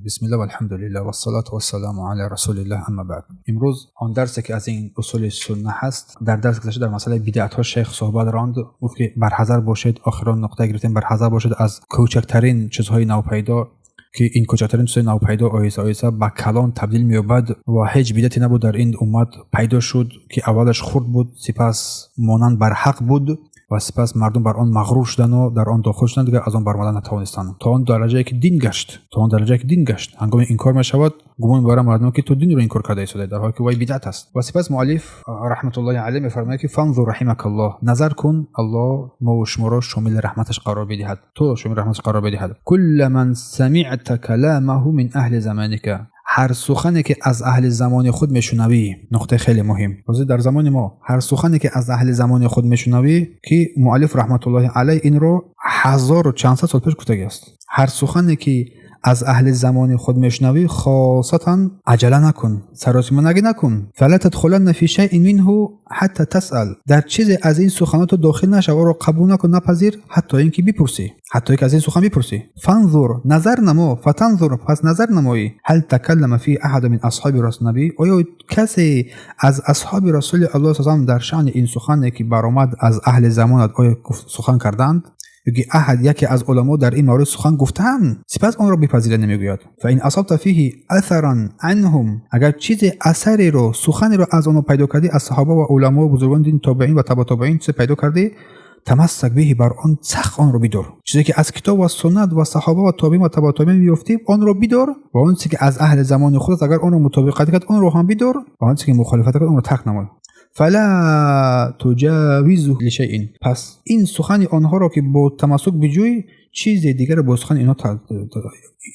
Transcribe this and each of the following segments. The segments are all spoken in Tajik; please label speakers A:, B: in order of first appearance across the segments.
A: بسم الله والحمد لله والصلاة والسلام على رسول الله، اما بعد. امروز آن درسی که از این اصول سنت هست، در درس گذشته در مسئله بدعت ها شیخ صحبت راند، گفت که برحذر باشید. آخران نقطه گرفتیم، برحذر باشید از کوچکترین چیزهای نوپیدا، که این کوچکترین چیزهای نوپیدا آیسته آیسته به کلان تبدیل می‌یابد و هیچ بدعتی نبود در این امت پیدا شد که اولش خرد بود، سپس مانند بر حق بود و سپس مردم بر آن مغرور شدن و در آن داخل شدن، دیگه از آن برآمدن نتوانستند تا آن درجه که دین گشت، تا آن درجه که دین گشت. هنگام انکار میشود، گمان برای مردم که تو دین رو انکار کرده ایستاده، در حالی که وای بدعت است. و سپس مؤلف رحمت الله علیه میفرماید که فانظر رحمک الله، نظر کن، الله ما و شما را شامل رحمتش قرار بدهد، تو شامل رحمتش قرار بدهد. كل من سمعت كلامه من اهل زمانك، هر سخنی که از اهل زمان خود میشنوی. نقطه خیلی مهم، باز در زمان ما هر سخنی که از اهل زمان خود میشنوی، که مؤلف رحمت الله علیه این رو هزار و چند صد سال پیش گفته است. هر سخنی که از اهل زمان خود میشنوی، خاصتا عجله نکن، سراسیمه نکن. فلا تدخلن فی شیء منه حتی تسأل، در چیزی از این سخنات داخل نشو، رو قبول نکن، نپذیر، حتی اینکه بپرسی، حتی اینکه از این سخن بپرسی. فانظر، نظر نما، فتنظر، پس نظر نمایی، هل تکلم فی احد من اصحاب رسول نبی، آیا کسی از اصحاب رسول الله صلی الله علیه و در شأن این سخنی که برآمد از اهل زمانت آیا سخن کردند؟ یکی احد، یکی از علما در این مورد سخن گفتند؟ سپس آن را بپذیره نمیگوید. فان اصبت فیه اثرا عنهم، اگر چیز اثری رو، سخنی رو از آنها پیدا کردی، از صحابه و علما و بزرگان دین، تابعین و تبع تابعین چیز پیدا کردی، تمسک به، بر آن سخت آن رو بدار. چیزی که از کتاب و سنت و صحابه و تابعین و تبع تابعین میافتی، آن رو بدار و آن چیزی که از اهل زمان خودت، اگر آن رو مطابقت کرد، آن رو هم بدار و آن چیزی که مخالفت کرد، آن رو ترک نمای. فلا تجاوزه لشیء، پس این سخن آنها را که با تمسک بجوی، چیز دیگر با سخن اینا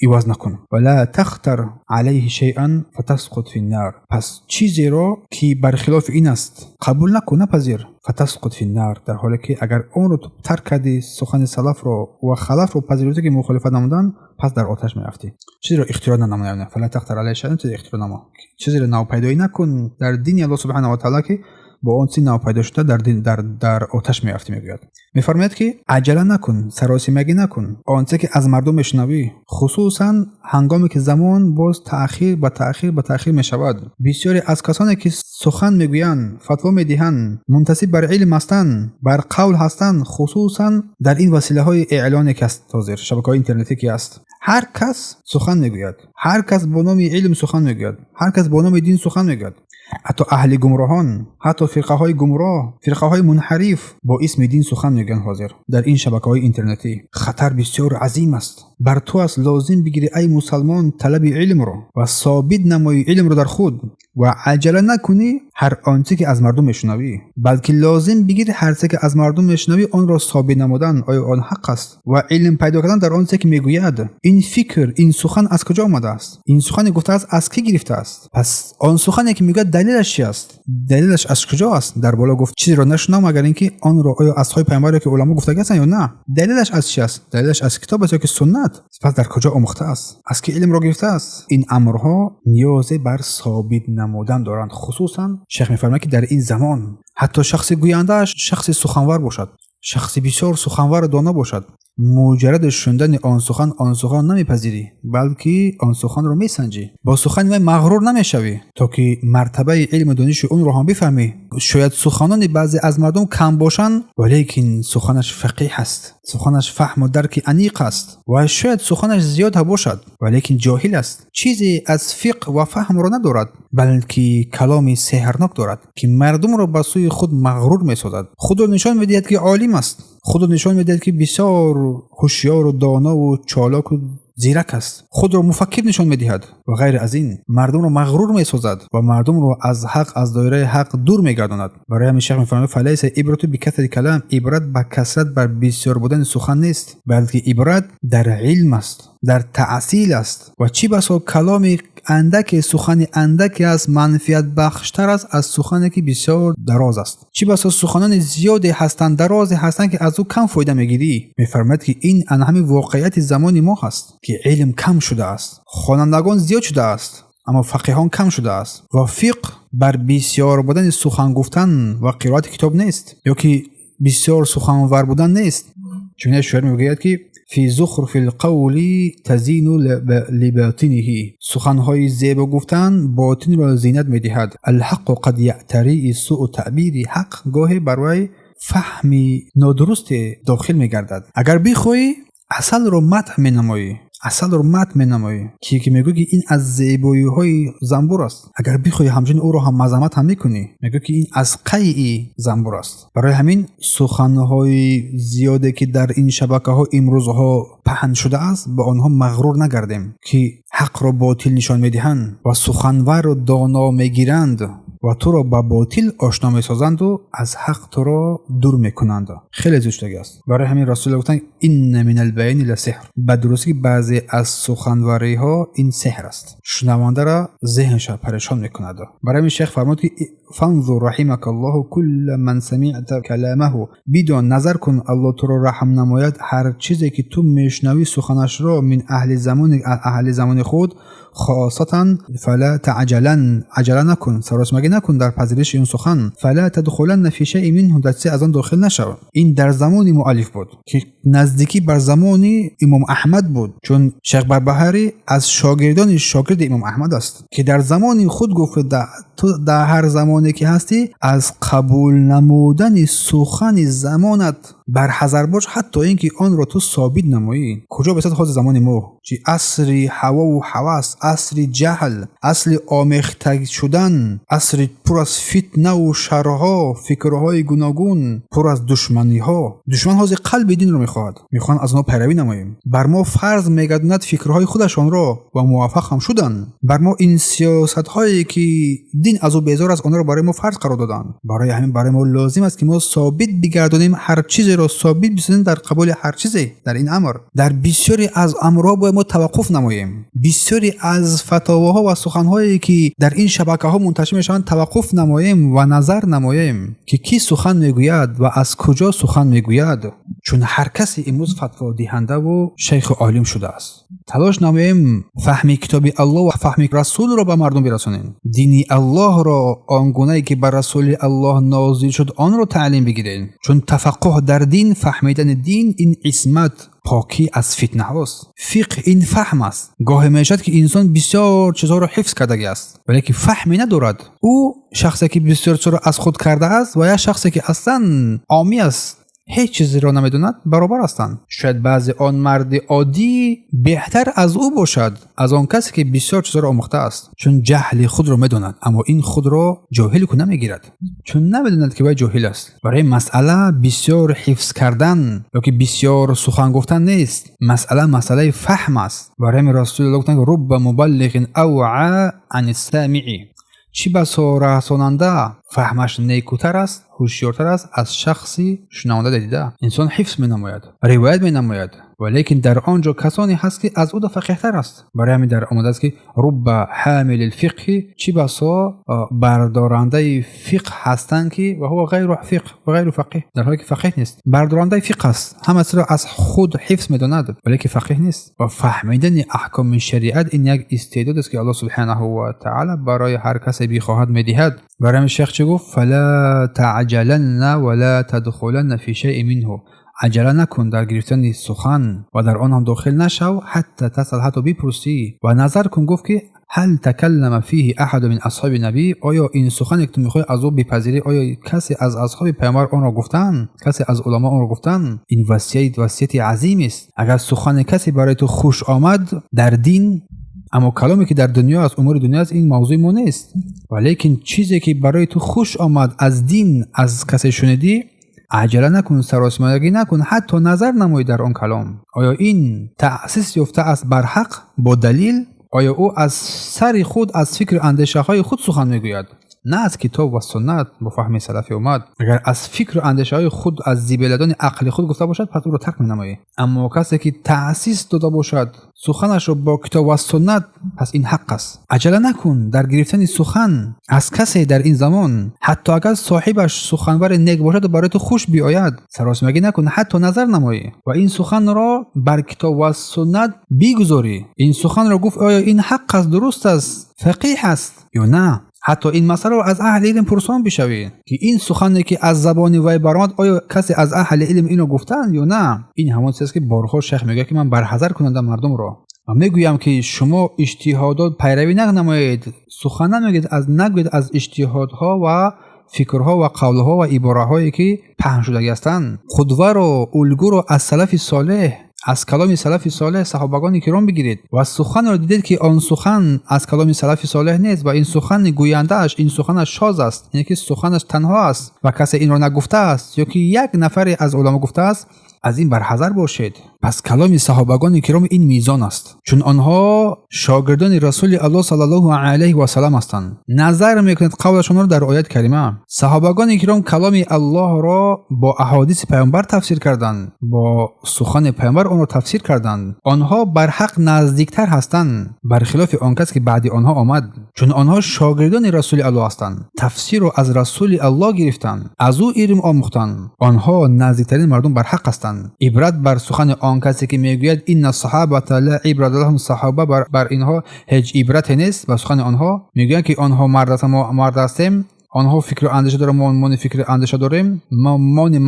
A: عوض نکن. ولا تختر علیه شیئا فتسقط فی النار، پس چیزی را که برخلاف این است قبول نکن، نپذیر. فتسقط فی النار، در حالی که اگر اون رو ترک کردی، سخن سلف رو و خلف رو پذیرفتی که مخالفت نمودن، پس در آتش میرفتی. چیزی رو اختیار ننمایانه. فلا تختر علیه شیئا، چیزی اختیار نما، چیزی رو نوپیدایی نکن در دین الله سبحانه و تعالی که با آن چیز ناپیدا شده در دین در آتش میافتی. میگوید، میفرماید که عجله نکن، سراسیمگی نکن. آنچه که از مردم میشنوی، خصوصا هنگامی که زمان باز تأخیر به تأخیر به تأخیر میشود، بسیاری از کسانی که سخن میگویند، فتوا میدهند، منتسب بر علم هستند، بر قول هستند، خصوصا در این وسیله های اعلانی که است، حاضر شبکه های اینترنتی که است، هر کس سخن میگوید، هر کس با نام علم سخن میگوید، هر کس با نام دین سخن میگوید. حتی اهل گمراهان، حتی فرقه های گمراه، فرقه های منحرف با اسم دین سخن میگن حاضر در این شبکه های اینترنتی. خطر بسیار عظیم است. بر تو است لازم بگیری ای مسلمان طلب علم رو و ثابت نمایی علم رو در خود و عجله نکنی هر آنچه که از مردم میشنوی، بلکه لازم بگیری هر چه که از مردم میشنوی، آن را ثابت نمودن، آیا آن حق است، و علم پیدا کردن در آنچه که میگوید. این فکر، این سخن از کجا آمده است؟ این سخن گفته است از کی گرفته است؟ پس آن سخنی که میگوید دلیلش چی است؟ دلیلش از کجا است؟ در بالا گفت چیزی را نشنوم اگر اینکه آن را آیا اصحاب پیامبر که علما گفته هستند یا نه. دلیلش از چی است؟ دلیلش از کتاب است یا که سنت؟ پس در کجا آموخته است؟ از کی علم را گرفته است؟ این امرها نیاز بر ثابت نمودن دارند. خصوصا شیخ میفرماید که در این زمان حتی شخص گوینده، شخص سخنور باشد، شخص بسیار سخنور دانا باشد، مجرد شنیدن آن سخن، آن سخن نمیپذیری، بلکه آن سخن رو میسنجی. با سخن وی مغرور نمیشوی تا که مرتبه علم و دانش اون رو هم بفهمی. شاید سخنان بعضی از مردم کم باشند، ولیکن سخنش فقیه است، سخنش فهم و درک عمیق است. و شاید سخنش زیاد باشد، ولیکن جاهل است، چیزی از فقه و فهم را ندارد، بلکه کلام سحرناک دارد که مردم را به سوی خود مغرور میسازد. خود را نشان میدهد که عالم است، خود را نشان میدهد که بسیار هوشیار و دانا و چالاک و زیرک است، خود را مفکر نشان میدهد و غیر از این. مردم را مغرور میسازد و مردم را از حق، از دایره حق دور میگرداند. برای همین شیخ میفرماید فلیس عبرة بکثرة کلام، عبرت به کثرت، بر بسیار بودن سخن نیست، بلکه عبرت در علم است، در تأصیل است. و چی بسا کلام اندک، سخن اندکی است، منفعت بخشتر است از سخنی که بسیار دراز است. چی بسا سخنان زیادی هستند، درازی هستند که از او کم فایده میگیری. میفرماید که این همین واقعیت زمان ما هست که علم کم شده است، خوانندگان زیاد شده است، اما فقیهان کم شده است. و فقه بر بسیار بودن سخن گفتن و قرائت کتاب نیست یا که بسیار سخنور بودن نیست. چون شعر میگوید که فی زخرف القول تزین لباطنه، سخنهای زیبا گفتن باطن را زینت میدهد. الحق قد یعتری سوء تعبیر، حق گاهی برای فهم نادرست داخل میگردد. اگر بخوای عسل رو مدح مینمایی، عسل رو مدح مینمایی که میگویی که این از زیبایی های زنبور است. اگر بخوای همچنین او رو هم مذمت هم میکنی، میگویی که این از قیع زنبور است. برای همین سخنهای زیاده که در این شبکه ها امروزها پهن شده است، با آنها مغرور نگردیم که حق را باطل نشان میدهند و سخنور را دانا میگیرند و تو را با باطل آشنا میسازند و از حق تو را دور میکنند. خیلی زیاد شده است. برای همین رسول الله گفتند ان من البیان لسحر. به درستی بعضی از سخنوری ها این سحر است، شنونده را ذهنش پریشان میکند. برای همین شیخ فرمود که فانظر رحمک الله کل من سمعت کلامه، بدان نظر کن الله تو را رحم نماید هر چیزی که تو میشنوی سخنش را من اهل زمان، اهل زمان خود خاصتا فلا تعجلن، عجله نکن، سراسمگی نکن در پذیرش این سخن. فلا تدخلن فی شیء منه، در چیزی از آن داخل نشو. این در زمان مؤلف بود که نزدیکی بر زمان امام احمد بود، چون شیخ بربهاری از شاگردان شاگرد امام احمد است که در زمان خود گفت تو در هر زمانی که هستی از قبول نمودن سخن زمانت برحذر باش، حتی اینکه آن را تو ثابت نمایی. کجا به خود زمان ما چی عصر هوا و هوس، عصر جهل، عصر آمیخته شدن، عصر پر از فتنه و شرها، فکرهای گوناگون، پر از دشمنی ها. دشمن حاضر قلب دین رو میخواهد، میخوان از آنها پیروی نماییم. بر ما فرض میگرداند فکرهای خودشان را و موفق هم شدن. بر ما این سیاست هایی که دین از او بیزار است آنها را برای ما فرض قرار دادن. برای همین برای ما لازم است که ما ثابت بگردانیم، هر چیزی را ثابت بسازیم در قبول هر چیزی در این امر. در بسیاری از امرها باید ما توقف نماییم. بسیاری از فتاواها و سخنهایی که در این شبکه ها منتشر میشوند توقف نماییم و نظر نماییم که کی سخن میگوید و از کجا سخن میگوید، چون هر کسی امروز فتوا دهنده و شیخ عالم شده است. تلاش نماییم فهم کتاب الله و فهم رسول را به مردم برسانیم. دین الله را آنگونه که بر رسول الله نازل شد آن را تعلیم بگیریم، چون تفقه در دین، فهمیدن دین، این عصمت، پاکی از فتنه هاست. فقه این فهم است. گاهی میشد که انسان بسیار چیزها را حفظ کرده است ولی که فهمی ندارد. او شخصی که بسیار چیزها را از خود کرده است و یا شخصی که اصلا عامی است، هیچ چیزی را نمیدوند، برابر هستند. شاید بعضی آن مرد عادی بهتر از او باشد از آن کسی که بسیار چیزها را آموخته است، چون جهل خود را میداند اما این خود را جاهل که نمیگیرد، چون نمیداند که وی جاهل است. برای مسئله بسیار حفظ کردن یا که بسیار سخن گفتن نیست، مسئله فهم است. برای رسول الله گفتند رب مبلغ اوعى عن السامع، چی بسا رساننده فهمش نیکوتر است، هوشیارتر است از شخصی شنونده دیده. انسان حفظ می نماید، روایت می نماید، ولیکن در آنجا کسانی هست که از او فقیه‌تر است. برای همین در آمده است که رب حامل الفقه، چی بسا بردارنده فقه هستند که و هو غیر فقه و غیر فقیه، در حالی که فقیه نیست، بردارنده فقه است، همه را از خود حفظ می‌داند ولی که فقیه نیست. و فهمیدن احکام شریعت این یک استعداد است که الله سبحانه و تعالی برای هر کسی بخواهد می‌دهد. برای همین شیخ چه گفت؟ فلا تعجلن ولا تدخلن فی شیء منه، عجله نکن در گرفتن سخن و در آن هم داخل نشو، حتی تسأل، حتی بپرسی و نظر کن. گفت که هل تکلم فیه احد من اصحاب نبی، آیا این سخنی که تو میخوای از او بپذیری، آیا کسی از اصحاب پیامبر آن را گفتن، کسی از علما آن را گفتن؟ این وصیت عظیم است. اگر سخن کسی برای تو خوش آمد در دین، اما کلامی که در دنیا است، امور دنیا است، این موضوع ما نیست، ولیکن چیزی که برای تو خوش آمد از دین، از کسی شنیدی، عجله نکن، سراسیمگی نکن، حتی نظر نمای در آن کلام. آیا این تأسیس یافته است بر حق با دلیل؟ آیا او از سر خود، از فکر اندیشه های خود سخن میگوید، نه از کتاب و سنت با فهم سلفی اومد؟ اگر از فکر و اندیشه های خود، از زیبلدان عقل خود گفته باشد، پس او را ترک مینمایی. اما کسی که تأسیس داده باشد سخنش را با کتاب و سنت، پس این حق است. عجله نکن در گرفتن سخن از کسی در این زمان، حتی اگر صاحبش سخنور نیک باشد و برای تو خوش بیاید، سراسیمگی نکن، حتی نظر نمایی و این سخن را بر کتاب و سنت بگذاری. این سخن را گفت، آیا این حق است، درست است، فقیه است یا نه؟ Ҳатто ин масъаларо аз аҳли илм пурсон бишавӣ, ки ин сухане ки аз забони вай баромад, оё касе аз аҳли илм инро гуфтанд ё на? Ин ҳамон чиз аст, ки борҳо шайх мегӯяд, ки ман барҳазар кунандам мардумро ва мегӯям, ки шумо иҷтиҳодот пайравӣ нанамоед, сухан намегӯед, аз нагӯед аз иҷтиҳодҳо ва фикрҳо ва қавлҳо ва ибораҳое ки паҳн шудагӣ ҳастанд. Қудваро, улгуро аз салафи солеҳ, аз каломи салафи солеҳ, саҳобагони киром бигиред ва суханро дидед, ки он сухан аз каломи салафи солеҳ нест ва ин сухани гӯяндааш, ин суханаш шоз аст, яъне ки суханаш танҳо аст ва касе инро нагуфтааст ё ки як нафаре аз уламо гуфтааст, аз ин барҳазар бошед. Пас каломи саҳобагони киром ин мизон аст, чун онҳо шогирдони Расули Аллоҳ саллаллоҳу алайҳи васаллам ҳастанд. Назар мекунед қавлашонро дар оят карима. Саҳобагони киром каломи Аллоҳро бо аҳодиси паёмбар тафсир карданд, бо сухани паёмбар онро тафсир карданд. Онҳо бар ҳақ наздиктар ҳастанд, бархилофи он кас ки баъди онҳо омад, чун онҳо шогирдони Расули Аллоҳ ҳастанд, тафсирро аз Расули Аллоҳ гирифтанд, аз ӯ илм омӯхтанд. Онҳо наздиктарин мардум бар ҳақ ҳастанд. Ибрат бар сухани он касе ки мегӯяд инна саҳабата ла ибрата лаҳум, саҳоба бар инҳо ҳеҷ ибрате нест, ба сухани онҳо мегӯянд, ки онҳо мард ҳастанд, мо мард ҳастем, онҳо фикру андеша доранд, мо фикру андеша дорем, мо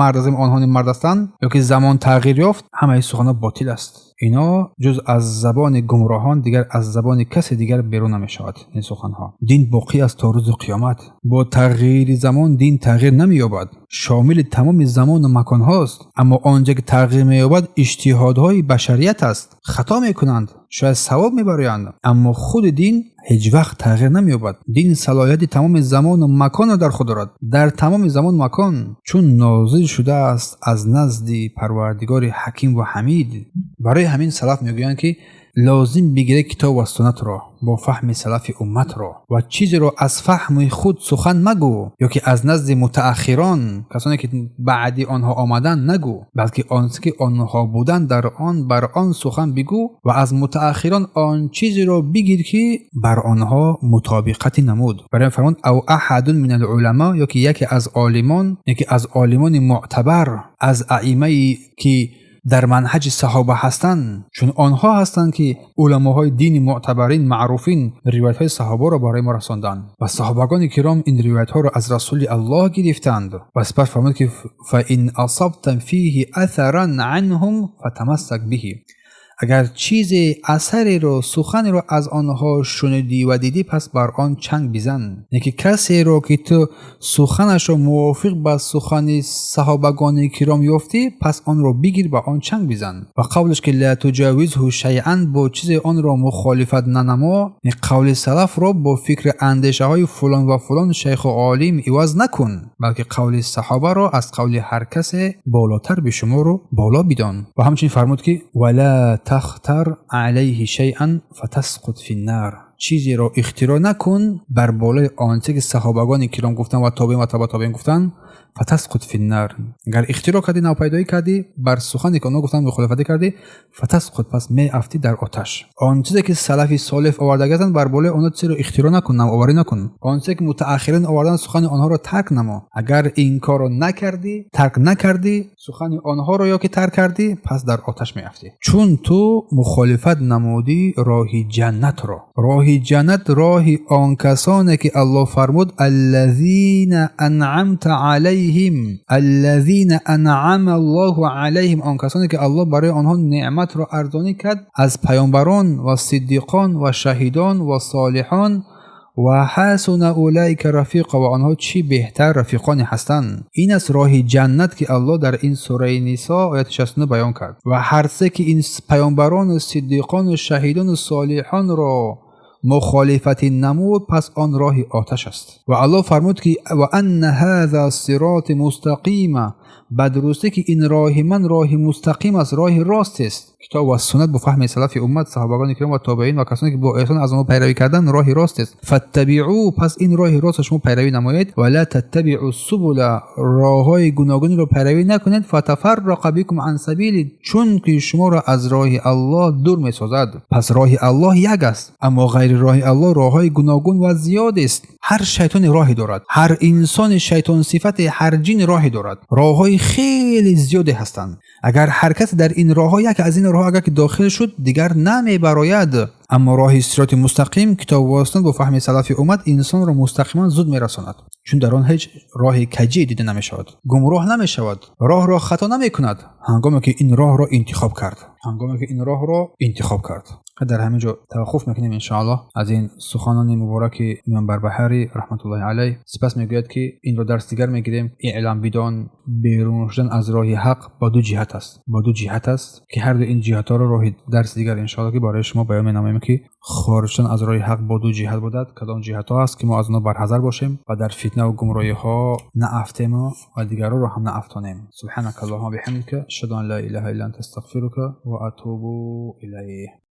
A: мард ҳастем, онҳо мард ҳастанд, ё ки замон тағйир ёфт, ҳамаи суханҳо ботил аст. Ино ҷуз аз забони гумроҳон дигар аз забони касе дигар берун намешавад ин суханҳо. Дин боқӣ аст то рӯзи қиёмат. Бо тағйири замон дин тағйир намеёбад, шомили тамоми замону маконҳост. Аммо он ҷо ки тағйир меёбад, иҷтиҳодҳои башарият аст. Хато мекунанд, шояд савоб мебароянд, аммо худи дин ҳеҷ вақт тағйир намеёбад. Дин салоҳияти тамоми замону маконро дар худ дорад. Дар тамоми замону макон, чун нозил шудааст аз назди Парвардигори Ҳаким ва Ҳамид. Барои ҳамин салаф мегӯянд, ки лозим бигиред китоб ва суннатро бо фаҳми салафи умматро ва чизеро аз фаҳми худ сухан магӯ, ё ки аз назди мутааххирон, касоне ки баъди онҳо омаданд, нагӯ, балки он ки онҳо буданд дар он, бар он сухан бигӯ ва аз мутааххирон он чизеро бигир, ки бар онҳо мутобиқати намуд. Барои фармуд: ав аҳадун мин алуламо, ё ки яке аз олимон, яке аз олимони мӯътабар, аз аимае ки дар манҳаҷи саҳоба ҳастанд, чун онҳо ҳастанд, ки уламоҳои дини мӯътабарин, маъруфин ривоятҳои саҳобаро барои мо расонданд ва саҳобагони киром ин ривоятҳоро аз Расули Аллоҳ гирифтанд. Ва сипас фармуд, ки фаин асабта фиҳи атаран анҳум фатамассак биҳи, агар чизе, асареро, суханеро аз онҳо шунидӣ ва дидӣ, пас бар он чанг бизан. Яъне ки касеро ки ту суханашро мувофиқ ба сухани саҳобагони киром ёфтӣ, пас онро бигир, ба он чанг бизан. Ва қавлеш ки ла туҷавизҳу шайъан, бо чизе онро мухолифат нанамо, қавли салафро бо фикри андешаҳои фулон ва фулон шайху олим иваз накун, балки қавли саҳобаро аз қавли ҳар касе болотар бишумору боло бидон. Ва ҳамчунин фармуд, ки вала тахтар алайҳи шайъан фатасқут фи ннар, чизеро ихтироъ накун бар болои он чизе ки саҳобагони киром гуфтанд ва тобеин ва таба тобеин гуфтанд, фатасқут фи ннар, агар ихтироъ кардӣ, навпайдоӣ кардӣ, бар сухане ки онҳо гуфтанд мухолифатӣ кардӣ, фатасқут, пас меафтӣ дар оташ. Он чизе ки салафи солеҳ овардаги ҳастанд, бар болои онҳо чизеро ихтироъ накун, навоварӣ накун. Он чизе ки мутааххирин оварданд, сухани онҳоро тарк намо. Агар ин корро накардӣ, тарк накардӣ сухани онҳоро ё ки тарк кардӣ, пас дар оташ меафтӣ, чун ту мухолифат намудӣ роҳи ҷаннатро. Роҳи ҷаннат роҳи он касоне ки Аллоҳ фармуд: аллазина анъамта алайҳим, аллазина анъама Аллоҳу алайҳим, он касоне ки Аллоҳ барои онҳо неъматро арзонӣ кард аз паёмбарон ва сиддиқон ва шаҳидон ва солиҳон, ва ҳасуна улайка рафиқа, ва онҳо чӣ беҳтар рафиқоне ҳастанд. Ин аст роҳи ҷаннат, ки Аллоҳ дар ин сураи Нисо ояти 69 баён кард. Ва ҳар се ки ин паёмбарону сиддиқону шаҳидону солиҳонро мухолифати намуд, пас он роҳи оташ аст. Ва Аллоҳ фармуд, ки ва анна ҳаза сироти мустақима, ба дурустӣ ки ин роҳи ман роҳи мустақим аст, роҳи рост аст. Китоб ва суннат бо фаҳми салафи уммат, саҳобагони киром ва тобеин ва касоне ки бо эҳсон аз онҳо пайравӣ карданд, роҳи рост аст. Фаттабиъу, пас ин роҳи ростро шумо пайравӣ намоед, ва ла таттабиъу субула, роҳҳои гуногунро пайравӣ накунед, фатафаррақа бикум ан сабили, чунки шуморо аз роҳи Аллоҳ дур месозад. Пас роҳи Аллоҳ як аст, аммо ғайри роҳи Аллоҳ роҳҳои гуногун ва зиёд аст. Ҳар шайтоне роҳе дорад, ҳар инсони шайтонсифате, ҳар ҷин роҳе дорад. Роҳҳои Роҳҳои хеле зиёде ҳастанд. Агар ҳар касе дар ин роҳҳо, яке аз ин роҳҳо агар ки дохил шуд, дигар намебарояд. Аммо роҳи сироти мустақим, китоб ва суннат бо фаҳми салафи уммат инсонро мустақиман зуд мерасонад, чун дар он ҳеҷ роҳи каҷӣ дида намешавад, гумроҳ намешавад, роҳро хато намекунад ҳангоме ки ин роҳро интихоб кард, ҳангоме ки ин роҳро интихоб кард. Дар ҳамин ҷо таваққуф мекунем, иншоаллоҳ, аз ин суханони мубораки имом Барбаҳарӣ раҳматуллоҳи алайҳ. Сипас мегӯяд, ки инро дарс дигар мегирем. Эълам бидон, берун шудан аз роҳи ҳақ ба ду ҷиҳат аст, ба ду ҷиҳат аст, ки ҳар ду ин ҷиҳатҳоро роҳи дарси дигар, иншоаллоҳ, ки барои шумо баён менамоем, ки хориҷ шудан аз роҳи ҳақ бо ду ҷиҳат будад, кадом ҷиҳатҳо аст, ки мо аз онҳо барҳазар бошем ва дар фитнаву гумроҳиҳо наафтему ва дигаронро ҳам наафтонем. Субҳанака аллоҳумма биҳамдика, ашҳаду ан ла илаҳа илла анта, астағфирука ва атубу илайҳ.